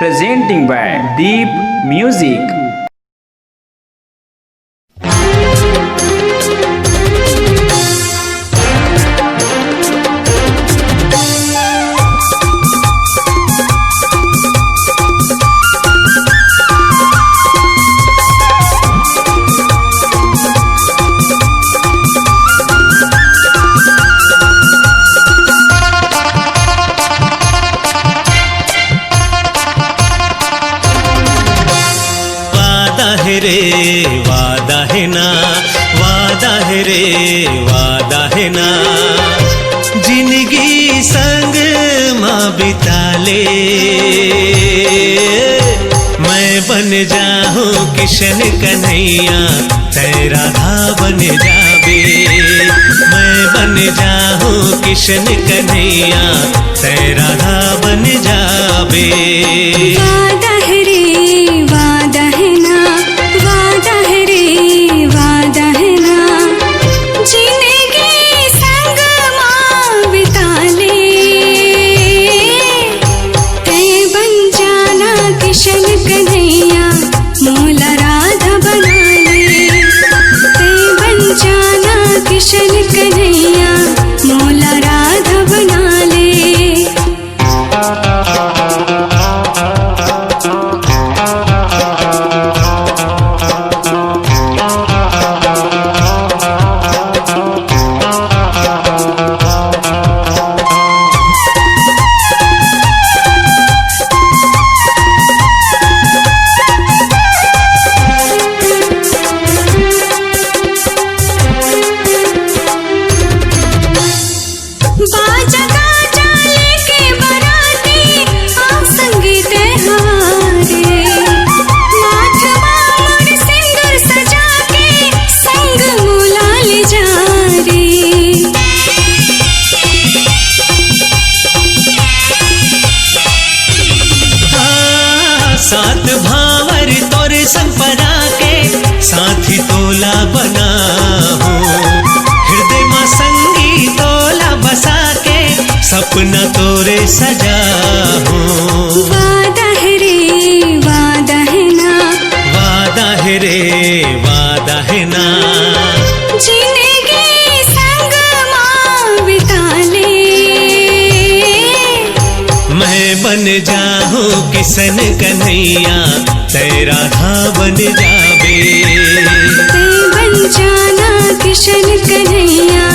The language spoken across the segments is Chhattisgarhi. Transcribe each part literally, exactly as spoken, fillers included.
Presenting by Deep Music। वादा हे रे, वादा हे ना, वादा हे रे, वादा हे ना, जिनगी संग मा बिता ले। मैं बन जाहूँ किशन कन्हैया, तै राधा बन जाबे। मैं बन जाहूँ किशन कन्हैया, तै राधा बन जाबे। वादा हे रे, वादा हे ना, वादा हे रे, वादा हे ना, जिनगी संग मा बिता ले। तै बन जाना किशन कन्हैया, मोला राधा बना ले। तै बन जाना किशन कन्हैया, मोला राधा बना ले। बाजा गाजा लेके बराती, आ संगीत हारे। माथ मा मोर सिंदूर सजा के, संग मोला ले जा रे। हाँ, सात भांवर तोर संग परा के, साथी तोला बना हो। हृदय मा संगी तोला बसा के, सपना तोरे सजा हो। वादा हे रे, वादा हे ना, वादा हे रे, वादा हे ना, जिनगी संग मा बिता ले। मैं बन जाहूँ किशन कन्हैया, तै राधा बन जाबे। तै बन जाना किशन कन्हैया,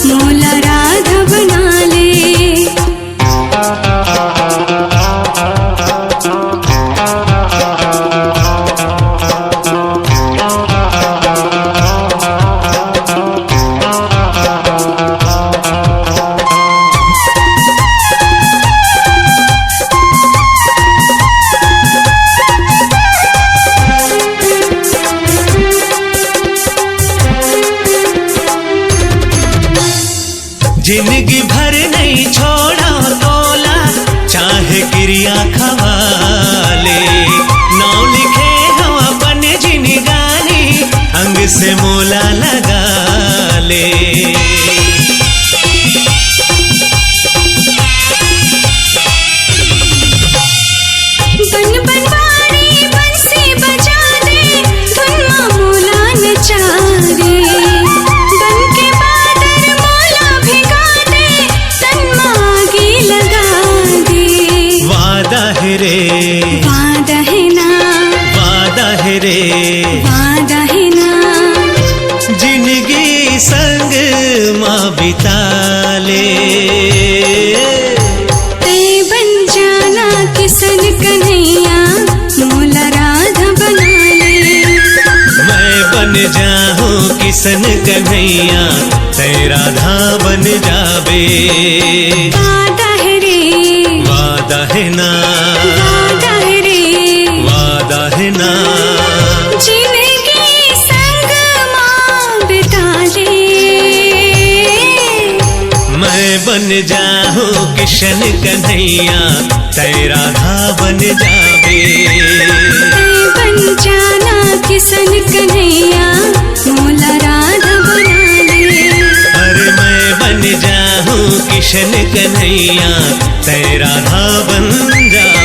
मोला राधा बना ले। जिनगी भर नहीं छोड़ा तोला, चाहे किरिया खवा ले। नाव लिखे हो अपन जिनगानी, अंग से मोला लगा ले। बन बनवारी बंसी बजा दे, धुन मा मोला नचा दे। बन के बादर मोला भिगा दे, तन मा आगी लगा दे। वादा हे रे, वादा हे ना, वादा हे रे, वादा हे ना, जिनगी संग मा बिता ले। तै बन जाना किशन कन्हैया, मोला राधा बना ले। मैं बन जाहूँ किशन कन्हैया, तै राधा बन जाबे। वादा हे रे, वादा हे ना, वादा हे रे, वादा हे ना, जिनगी संग मा बिता ले। मैं बन जाहूँ किशन कन्हैया, तै राधा बन जाबे। तै बन जाना किशन कन्हैया, मोला राधा बना ले। अरे मैं बन जाहूँ किशन कन्हैया, तै राधा बन जा।